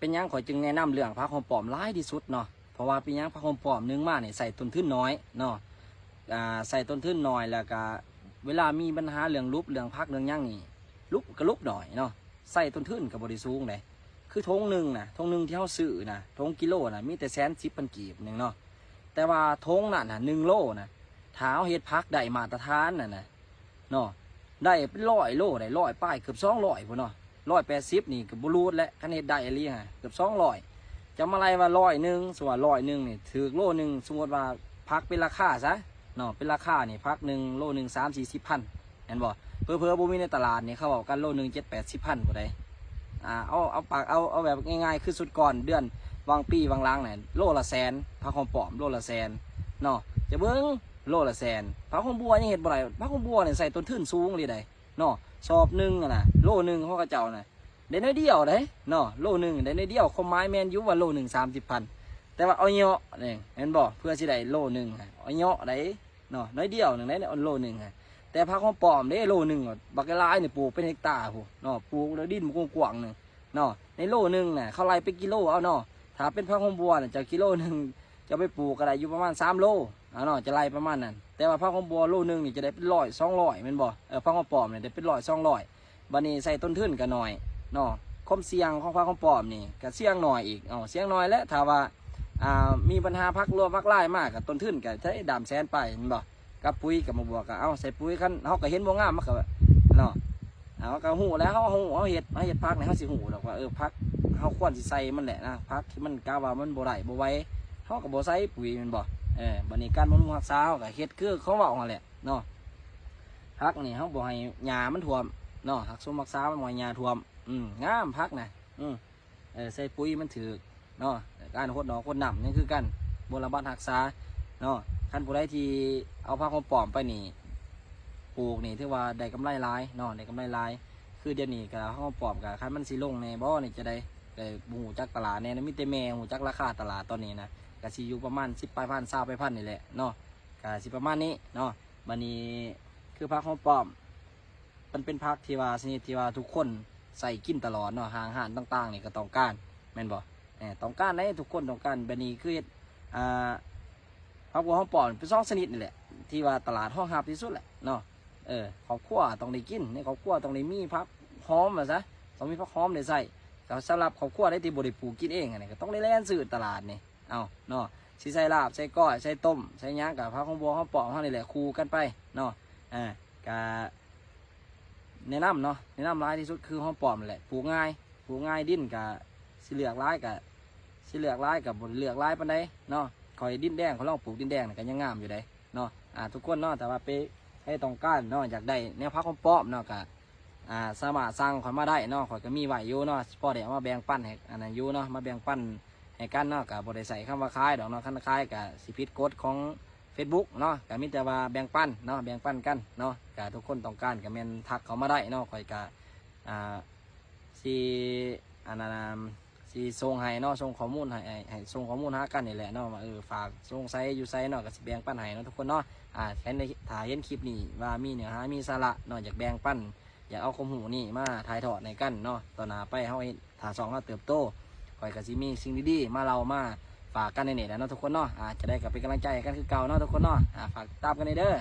ປັນຫຍັງຂ້ອຍຈຶ່ງແນະນຳເລື່ອງຜັກຫອມປ້ອມຫຼາຍທີ່ສຸດເນາະ? ເພາະວ່າເປັນຫຍັງ ຜັກຫອມປ້ອມ ໜຶ່ງມານີ້ໃຊ້ຕົ້ນທຶນໜ້ອຍເນາະ ອ່າ ໃຊ້ຕົ້ນທຶນໜ້ອຍ ແລ້ວກະເວລາມີບັນຫາເລື່ອງຫຼຸບເລື່ອງຜັກເລື່ອງຫຍັງນີ້ ຫຼຸບກະຫຼຸບໜ້ອຍເນາະ ໃຊ້ຕົ້ນທຶນກະບໍ່ໄດ້ສູງເດ້. ຄືຖົງໜຶ່ງນະ ຖົງໜຶ່ງທີ່ເຮົາຊື້ນະ ຖົງກິໂລນະ ມີແຕ່ແສນສິບພັນກີບໜຶ່ງເນາະ ແຕ່ວ່າຖົງນັ້ນນະ ໜຶ່ງໂລນະ ຖ້າເຮົາເຮັດຜັກໄດ້ມາດຕະຖານນັ້ນນະ ເນາະ ໄດ້ເປັນຮ້ອຍໂລໄດ້ ຮ້ອຍປາຍ ເກືອບສອງຮ້ອຍພຸ້ນເນາະ ຮ້ອຍແປດສິບນີ້ກະບໍ່ຫຼຸດແຫຼະ ຄັນເຮັດໄດ້ອີ່ຫຼີຫັ້ນ ເກືອບສອງຮ້ອຍ ຈະມາໄລ່ວ່າຮ້ອຍໜຶ່ງ ສົມມຸດວ່າຮ້ອຍໜຶ່ງນີ້ຖືກໂລໜຶ່ງ ສົມມຸດວ່າຜັກເປັນລາຄາຊະເນາະ ເປັນລາຄານີ້ຜັກໜຶ່ງໂລໜຶ່ງສາມສີ່ສິບພັນ ແມ່ນບໍ່? ເຜີໆບໍ່ມີໃນຕະຫຼາດນີ້ ເຂົາເວົ້າກັນໂລໜຶ່ງເຈັດແປດສິບພັນພຸ້ນໃດ໋. ອ່າ ເອົາ ເອົາປາກ ເອົາ ເອົາແບບງ່າຍໆ ຄືຊຸດກ່ອນເດືອນຫວ່າງປີຫວ່າງຫຼັງນັ້ນ ໂລລະແສນ ຜັກຫອມປ້ອມໂລລະແສນເນາະ ຈະເບິ່ງ ໂລລະແສນ ຜັກຫອມບົວຍັງເຮັດບໍ່ໄດ້ ຜັກຫອມບົວນີ້ໃຊ້ຕົ້ນທຶນສູງອີ່ຫຼີໃດ໋ເນາະ ສອບໜຶ່ງຫັ້ນນະ ໂລໜຶ່ງຂອງເຂົາເຈົ້ານະ ໄດ້ໜ້ອຍດຽວເດ້ເນາະ ໂລໜຶ່ງໄດ້ໜ້ອຍດຽວ ຄວາມໝາຍແມ່ນຢູ່ວ່າໂລໜຶ່ງສາມສິບພັນ ແຕ່ວ່າເອົາເຍາະນີ້ ແມ່ນບໍ່? ເພື່ອຊິໄດ້ໂລໜຶ່ງ ເອົາເຍາະໄດ໋ເນາະ ໜ້ອຍດຽວໜຶ່ງໄດ໋ ໂລໜຶ່ງ ແຕ່ຜັກຫອມປ້ອມເດ້ ໂລໜຶ່ງບັກຫຼາຍໆນີ້ ປູກເປັນເຮັກຕາພຸ້ນເນາະ ປູກແລ້ວດິນມັນກວ້າງໆໜຶ່ງເນາະ ໃນໂລໜຶ່ງນະ ເຂົາໄລ່ເປັນກິໂລເອົາເນາະ ຖ້າເປັນຜັກຫອມບົວນະ ເຈົ້າກິໂລໜຶ່ງ ເຈົ້າໄປປູກກະໄດ້ຢູ່ປະມານສາມໂລ ເອົາເນາະ ຈະໄລ່ປະມານນັ້ນ ແຕ່ວ່າຜັກຫອມບົວໂລໜຶ່ງນີ້ຈະໄດ້ເປັນຮ້ອຍສອງຮ້ອຍ ແມ່ນບໍ່? ເອີ ຜັກຫອມປ້ອມນີ້ໄດ້ເປັນຮ້ອຍສອງຮ້ອຍ ບາດນີ້ໃຊ້ຕົ້ນທຶນກະໜ້ອຍເນາະ ຄວາມສ່ຽງຂອງຜັກຫອມປ້ອມນີ້ກະສ່ຽງໜ້ອຍອີກ ເອົາ ສ່ຽງໜ້ອຍແຫຼະ ຖ້າວ່າ ອ່າ ມີບັນຫາຜັກລວກຜັກລາຍມາກະຕົ້ນທຶນກະໄດ້ດາມແສນປາຍ ແມ່ນບໍ່? ກັບປຸ໋ຍ ກັບໝາກບວກ ກະເອົາໃສ່ປຸ໋ຍ ຄັນເຮົາກະເຫັນບໍ່ງາມ ມັນກະເນາະ ເຮົາກະຮູ້ແລ້ວ ເຮົາ ເຮົາ ເຮົາເຮັດ ເຮົາເຮັດຜັກນີ້ ເຮົາຊິຮູ້ດອກວ່າ ເອີ ຜັກເຮົາຄວນຊິໃສ່ມັນແຫຼະນະ ຜັກທີ່ມັນກະວ່າມັນບໍ່ໄດ້ບໍ່ໄຫວ ເຮົາກະບໍ່ໃສ່ປຸ໋ຍ ແມ່ນບໍ່? ເອີ ບາດນີ້ການບຳລຸງຮັກສາ ເຮົາກະເຮັດຄືເຂົາເວົ້າຫັ້ນແຫຼະເນາະ ຜັກນີ້ເຮົາບໍ່ໃຫ້ຫຍ້າມັນຖ້ວມເນາະ ຮັກສົມຮັກສາ ບໍ່ໃຫ້ຫຍ້າຖ້ວມ ອືມ ງາມຜັກນະ ອືມ ເອີ ໃສ່ປຸ໋ຍມັນຖືກເນາະ ການຫົດໜອກຫົດນ້ຳຍັງຄືກັນ ບົວລະບັດຮັກສາເນາະ ຄັນຜູ້ໃດທີ່ເອົາຜັກຫອມປ້ອມໄປນີ້ ປູກນີ້ຖືວ່າໄດ້ກຳໄລຫຼາຍເນາະ ໄດ້ກຳໄລຫຼາຍ ຄືດຽວນີ້ກະຫອມປ້ອມກະ ຄັນມັນຊິລົງແດ່ບໍ່ນີ້ ຈະໄດ້ ກະບໍ່ຮູ້ຈັກຕະຫຼາດແດ່ ມີແຕ່ແມ່ຮູ້ຈັກລາຄາຕະຫຼາດຕອນນີ້ນະ ກະຊິຢູ່ປະມານສິບປາຍພັນ ຊາວປາຍພັນນີ້ແຫຼະເນາະ ກະຊິປະມານນີ້ເນາະ ບາດນີ້ຄືຜັກຫອມປ້ອມ ມັນເປັນຜັກທີ່ວ່າ ຊະນິດທີ່ວ່າທຸກຄົນໃຊ້ກິນຕະຫຼອດເນາະ ຫ້າງຮ້ານຕ່າງໆນີ້ກະຕ້ອງການ ແມ່ນບໍ່? ເອີ ຕ້ອງການເດ້ ທຸກຄົນຕ້ອງການ ບາດນີ້ຄືເຮັດ ອ່າ ຜັກບົວຫອມປ້ອມເປັນສອງຊະນິດນີ້ແຫຼະ ທີ່ວ່າຕະຫຼາດຮອງຮັບທີ່ສຸດແຫຼະເນາະ ເອີ ຄອບຄົວຕ້ອງໄດ້ກິນ ໃນຄອບຄົວຕ້ອງໄດ້ມີຜັກຫອມວ່າຊະ ຕ້ອງມີຜັກຫອມໄດ້ໃຊ້ ກະສຳລັບຄອບຄົວໃດທີ່ບໍ່ໄດ້ປູກກິນເອງຫັ້ນນະ ກະຕ້ອງໄດ້ແລ່ນຊື້ຕະຫຼາດນີ້ ເອົາເນາະ ຊິໃສ່ລາບ ໃສ່ກ້ອຍ ໃສ່ຕົ້ມ ໃສ່ຫຍັງ ກະຜັກຫອມບົວຫອມປ້ອມເຮົານີ້ແຫຼະ ຄູ່ກັນໄປເນາະ ອ່າ ກະແນະນຳເນາະ ແນະນຳຫຼາຍທີ່ສຸດຄືຫອມປ້ອມແຫຼະ ປູກງ່າຍ ປູກງ່າຍ ດິນກະຊິເລືອກຫຼາຍ ກະຊິເລືອກຫຼາຍ ກະບໍ່ໄດ້ເລືອກຫຼາຍປານໃດເນາະ ຂ້ອຍດິນແດງ ຂ້ອຍລອງປູກດິນແດງນີ້ກະຍັງງາມຢູ່ເດ້ເນາະ ອ່າ ທຸກຄົນເນາະ ຖ້າວ່າເປັນໃຜຕ້ອງການເນາະ ຢາກໄດ້ແນວຜັກຫອມປ້ອມເນາະ ກະ ອ່າ ສາມາດສັ່ງຂ້ອຍມາໄດ້ເນາະ ຂ້ອຍກະມີໄວ້ຢູ່ເນາະ ພໍໄດ້ເອົາມາແບ່ງປັນໃຫ້ອັນນັ້ນຢູ່ເນາະ ມາແບ່ງປັນໃຫ້ກັນເນາະ ກະບໍ່ໄດ້ໃຊ້ຄຳວ່າຂາຍດອກເນາະ ຄັນຂາຍກະຊິຜິດກົດຂອງເຟສບຸກເນາະ ກະມີແຕ່ວ່າແບ່ງປັນເນາະ ແບ່ງປັນກັນເນາະ ກະທຸກຄົນຕ້ອງການກະແມ່ນທັກເຂົ້າມາໄດ້ເນາະ ຂ້ອຍກະ ອ່າ ຊິ ອັນນັ້ນ ຊິສົ່ງໃຫ້ເນາະ ສົ່ງຂໍ້ມູນໃຫ້ ໃຫ້ ໃຫ້ສົ່ງຂໍ້ມູນຫາກັນນີ້ແຫຼະເນາະ ວ່າ ເອີ ຝາກສົ່ງໃສຢູ່ໃສເນາະ ກະຊິແບ່ງປັນໃຫ້ເນາະ ທຸກຄົນເນາະ ອ່າ ເຫັນ ຖ້າເຫັນຄລິບນີ້ວ່າມີເນື້ອຫາມີສາລະເນາະ ຢາກແບ່ງປັນ ຢາກເອົາຄວາມຮູ້ນີ້ມາຖ່າຍທອດໃຫ້ກັນເນາະ ຕໍ່ໜ້າໄປເຮົາເຮັດ ຖ້າຊ່ອງເຮົາເຕີບໂຕ ຂ້ອຍກະຊິມີສິ່ງດີໆມາເລົ່າມາຝາກກັນໃນນີ້ແຫຼະເນາະ ທຸກຄົນເນາະ ອ່າ ຈັ່ງໃດກະເປັນກຳລັງໃຈໃຫ້ກັນຄືເກົ່າເນາະ ທຸກຄົນເນາະ ອ່າ ຝາກຕິດຕາມກັນແດ່ເດີ.